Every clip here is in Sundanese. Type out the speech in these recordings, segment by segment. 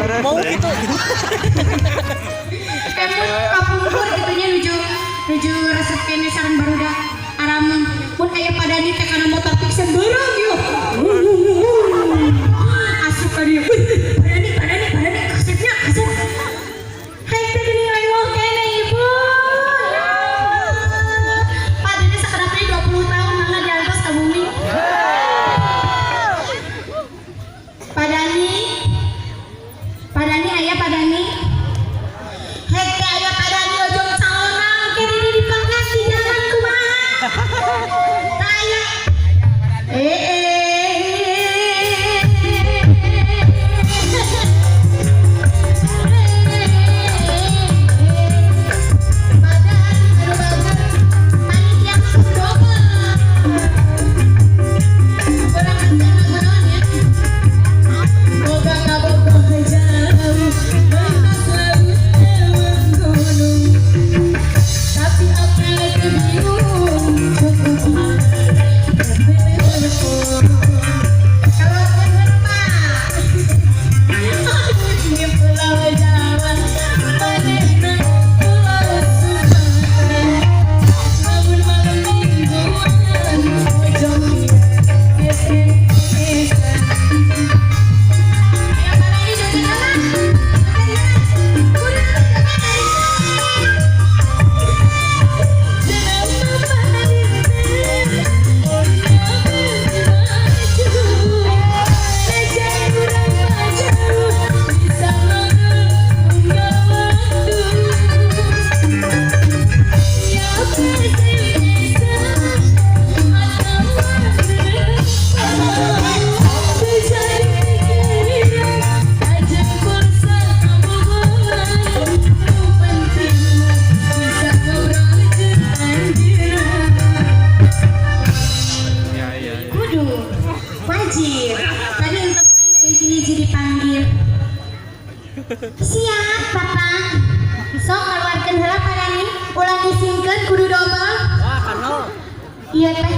Mau gitu. Emang kapungkur gitu nya, nuju nuju resep keneh sareng barudak arameng, mun aya Pak Dani teh kana motor Vixion beurang yo. Asup ka dieu. Wih, Pak Dani, Pak Dani, Pak Dani, kasepnya, kasep. Hai teh geuning lewah keneh, Ibu. Ya. Pak Dani sakedap 20 tahun mangga diantos ka bumi. Pak Dani. Pak Dani aya, Pak Dani. Hek teh aya Pak Dani ojong calonang ke di dipangkas di jalan kumaha. Teu aya. Eh eh. Pak Dani anu bagus. Panitia mah kudu dobel. Urang kerja lagu naon ya? Boga kabogoh jauh mentas laut lewat gunung, tapi akal teu bingung, cukup telepon. Kalau Pak di Pulau Jawa, manehna Pulau Sumatera, lamun malam mingguan ojong pisan. Ayo, Pak Dani, joget apa? Kudu joget dari Kenapa Pak Dani maju? Najan urang mah jauh, bisa ngobrol unggal waktu. Ya SMS atau telepon, jadi pikiran aja pulsa kabogohan. Nu penting mah bisa ngobrol jeung anjeunna. Ya. Kudu wajib. Tadi untuk saya hiji-hiji dipanggil. Siap, Bapak. Sok keluarkeun heula, Pak Dani. Ulah disingkeun, kudu dobel. Wah, kanal. Iya teh.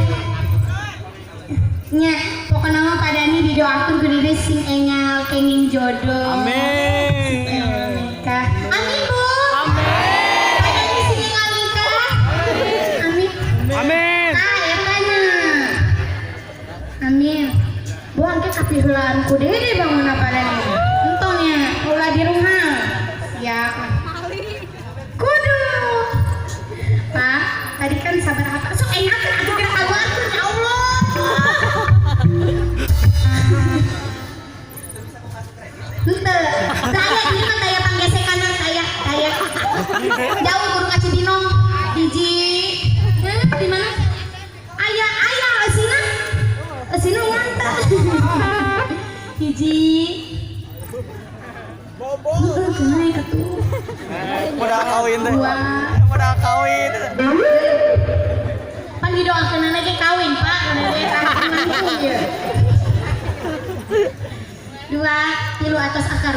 Nya, pokoknya mah Pak Dani didoakeun kudu deui sing engal kenging jodoh. Amin. Enggal nikah. Amin, Bu. Amin. Pak Dani sing enggal nikah. Amin. Amin. Ah, eta nya. Amin. Bu, engke kapiheulaan ku Dede bangun apa Dani. Entong nya, ulah di rumah. Siap. Kudu. Pak, tadi kan sabar apa? Sok engakeun atuh kira kaluarkeun, ya Allah. Henteu. Saya ini mah daya panggesekan saya, saya. Jauh kudu ka Cibinong. Hiji. Eh, di mana? Aya, aya eusina. Eusina urang teh. Hiji. Heeh, naik atuh. Udah kawin teh. Dua. Udah kawin. Pan didoakeun ge kawin, Pak. Udah ge kawin ieu. Dua, tilu atas akar.